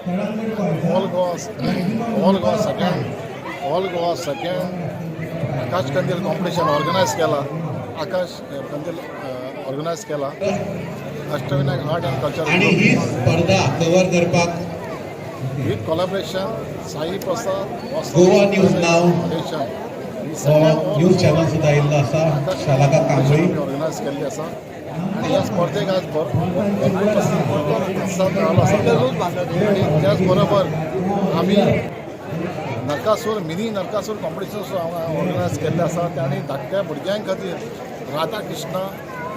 All Goa second All Goa second Akash Kandil competition organise केला. आकाश कंदील organise केला Ashtavinayak art and culture आणि ही स्पर्धा कव्हर करपाक with collaboration Sai Prasad Goa news now foundation. हो news channel सुद्दां आयिल्लो आसा, शालाका कांबळी. ऑर्गनायज केल्ली आसा आनी ह्या स्पर्धेक आज भरपूर प्रतिसाद मेळ्ळो आसा. आनी त्याच बरोबर आमी नरकासूर, मिनी नरकासूर कॉम्पिटिशन सुद्दां हांगा ऑर्गनायज केल्लें आसा. आनी धाकट्या भुरग्यां खातीर राधा कृष्णा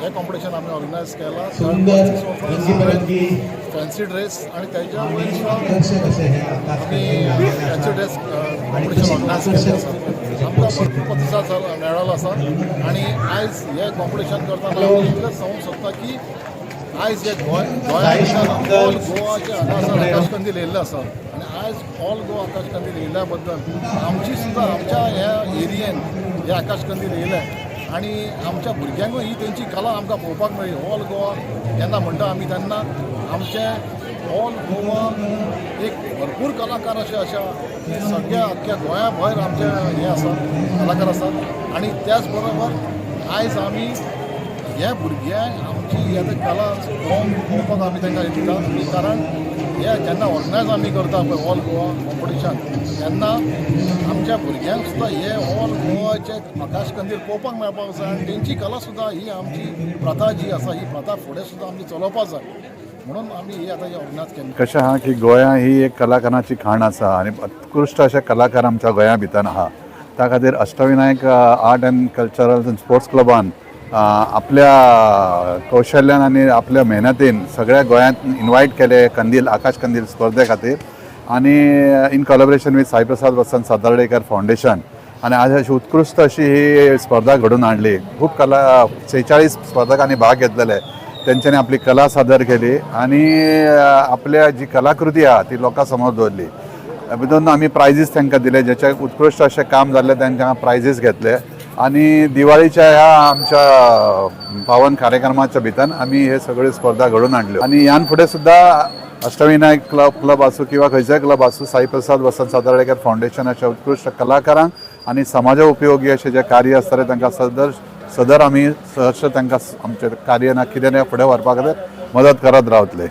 हें कॉम्पिटिशन आमी ऑर्गनायज केलां. सुंदर रंगीबेरंगी फॅन्सी ड्रेस आणि त्याच्या वयर सुद्दां आकर्षक असे हे आकाश आमी कंदील लायलेले फॅन्सी आसा. ड्रेस कॉम्पिटिशन ऑर्गनायज केल्लें आसा. आमकां भरपूर प्रतिसाद मेळ्ळो आसा आनी आयज हें कॉम्पिटिशन करतना आमी इतलें सांगूंक सोदता की आयज हे गोंय गोंया ऑल गोवाचे हांगासर आकाश कंदील येयल्ले आसा. आनी आयज ऑल गोवा आकाश कंदील येयल्ल्या बद्दल आमची सुद्दां आमच्या ह्या एरियेन हे आकाश कंदील येयले आनी आमच्या भुरग्यांकूय ही तेंची कला आमकां पळोवपाक मेळ्ळी. ऑल गोवा जेन्ना म्हणटा आमी तेन्ना आमचे ऑल गोवा एक भरपूर कलाकार अशे आसा की सगळ्या अख्ख्या गोंया भायर आमचे हे आसा, कलाकार आसात. आनी त्याच बरोबर आयज आमी हे भुरग्यांक आमची ही आतां कला पळोवपाक आमी तांकां दिता की कारण हे जेन्ना ऑर्गनायज आमी करता पळय ऑल गोवा कॉम्पिटिशन, तेन्ना आमच्या भुरग्यांक सुद्दां हे ऑल गोवाचे आकाश कंदील पळोवपाक मेळपाक जाय आनी तेंची कला सुद्दां, ही आमची प्रथा जी आसा, ही प्रथा फुडें सुद्दां आमची चलोवपाक जाय म्हणून आमी ही आतां ऑर्गनायज केल्ली. कशें आहा की गोंया ही एक कलाकाराची खाण आसा आनी उत्कृश्ट अशे कलाकार आमच्या गोंया भितर आहा. त्या खातीर Ashtavinayak art and cultural and sports क्लबान आपल्या कौशल्यान आनी आपल्या मेहनतीन सगळ्या गोंयांत इनवायट केले कंदील, आकाश कंदील स्पर्धे खातीर आनी in collaboration with Saiprasad Vasant Satardekar foundation. आनी आज अशी उत्कृश्ट अशी ही स्पर्धा घडोवन हाडली. खूब कला, 46 स्पर्धकांनी भाग घेतलेले. तेंच्यांनी आपली कला सादर केली आनी आपल्या जी कलाकृती आहा ती लोकां समोर दवरली. भितून आमी प्रायजीस तांकां दिले. ज्याच्या उत्कृश्ट अशें काम जाल्लें तांकां प्रायजीस घेतले. आनी दिवाळीच्या ह्या आमच्या पावन कार्यक्रमाच्या भितर आमी हे सगळ्यो स्पर्धा घडोवन हाडल्यो. आनी ह्यान फुडें सुद्दां अष्टविनायक क्लब क्लब आसूं किंवा खंयचेय क्लब आसूं, साईप्रसाद वसंत सातार्डेकर फाउंडेशनाच्या उत्कृश्ट कलाकारांक आनी समाजा उपयोगी अशें जें कार्य आसतलें तांकां सदर सदर आमी सहर्ष तांकां आमचें कार्य ना कितें ना फुडें व्हरपा खातीर मदत करत रावतले.